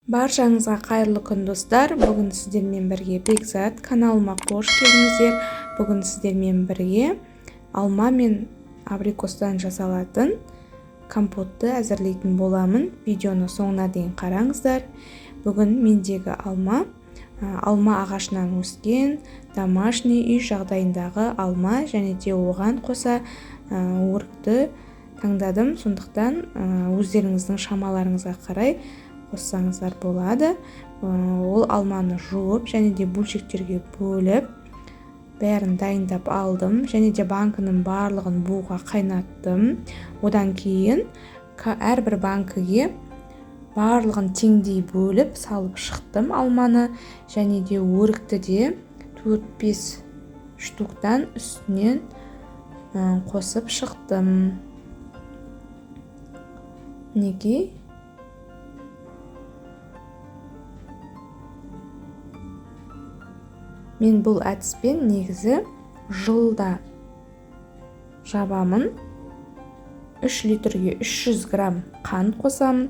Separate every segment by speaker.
Speaker 1: Баршаңызға қайырлы күн, достар! Бүгін сіздермен бірге Бекзат. Каналыма қош келдіңіздер. Бүгін сіздермен бірге алма мен абрикостан жасалатын компотты әзірлейтін боламын. Видеоны соңына дейін қараңыздар. Бүгін мендегі алма алма ағашынан өскен домашний, үй жағдайындағы алма және де оған қоса өрікті таңдадым. Сондықтан өздеріңіздің шамаларыңызға қарай қоссаңыздар болады. Ол алманы жуып және де бөлшектерге бөліп, бәрін дайындап алдым және де банкінің барлығын буға қайнаттым. Одан кейін әрбір банкіге барлығын теңдей бөліп салып шықтым алманы және де өрікті де 4-5 штуктан үстінен қосып шықтым. Мінекей, мен бұл әдіспен негізі жылда жабамын. 3 литрге 300 грамм қант қосамын.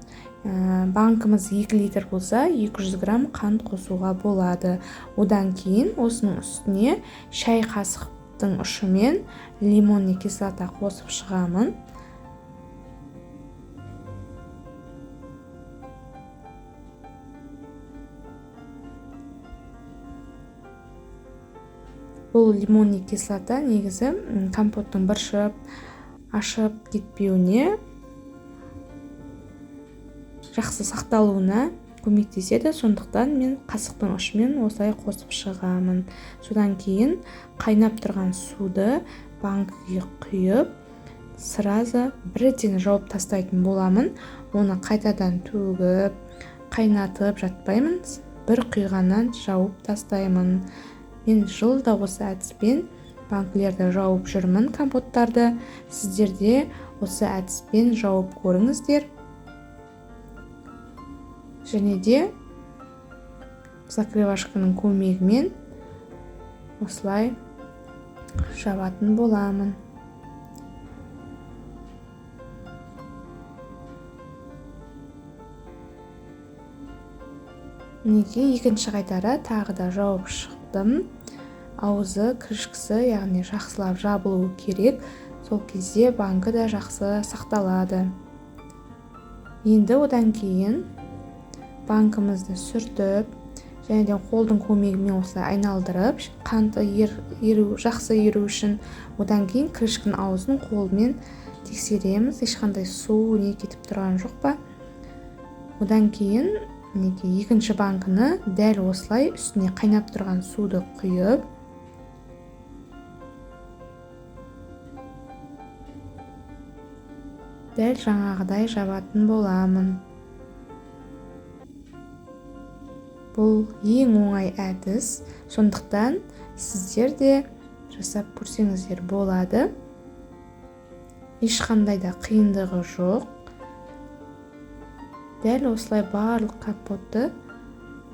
Speaker 1: Банкіміз 2 литр болса, 200 грамм қант қосуға болады. Одан кейін осының үстіне шай қасықтың ұшымен лимонный кислота қосып шығамын. Бұл лимонный кислота негізі компоттың быршып, ашып кетпеуіне, жақсы сақталуына көмектеседі. Сондықтан мен қасықтың ұшымен осылай қосып шығамын. Содан кейін қайнап тұрған суды банкіге құйып, сразу бірден жауып тастайтын боламын. Оны қайтадан төгіп, қайнатып жатпаймын, бір құйғаннан жауып тастаймын. Мен жылда осы әдіспен банкілерді жауып жүрмін, компоттарды. Сіздер де осы әдіспен жауып көріңіздер. Және де закрывашканың көмегімен осылай жабатын боламын. Мінекей, екінші қайтара тағы да жауып шықтым. Аузы, крышкасы, яғни жақсылап жабылуы керек. Сол кезде банкі да жақсы сақталады. Енді одан кейін банкімізді сүртіп және де қолдың көмегімен осылай айналдырып, қанты еру, жақсы еру үшін, одан кейін крышканың аузын қолмен тексереміз, ешқандай су не кетіп тұрған жоқ па. Одан кейін мінекей, екінші банкіні дәл осылай үстіне қайнап тұрған суды құйып, дәл жаңағыдай жабатын боламын. Бұл ең оңай әдіс, сондықтан сіздер де жасап көрсеңіздер болады. Ешқандай да қиындығы жоқ. Дәл осылай барлық компотты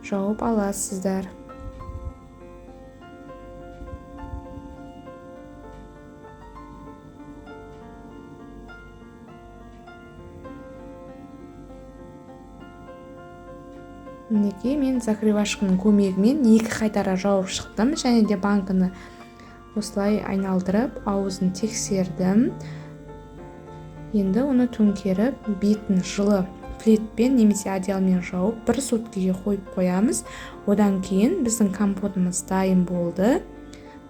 Speaker 1: жауып аласыздар. Мінекей, мен закрывашканың көмегімен екі қайтара жауып шықтым және де банкіні осылай айналдырып, аузын тексердім. Енді оны төңкеріп, бетін жылы пледпен немесе одеялмен жауып, бір суткіге қойып қоямыз. Одан кейін біздің компотымыз дайын болды.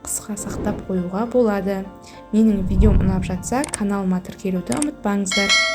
Speaker 1: Қысқа сақтап қоюға болады. Менің видеом ұнап жатса, каналыма тіркелуді ұмытпаңыздар.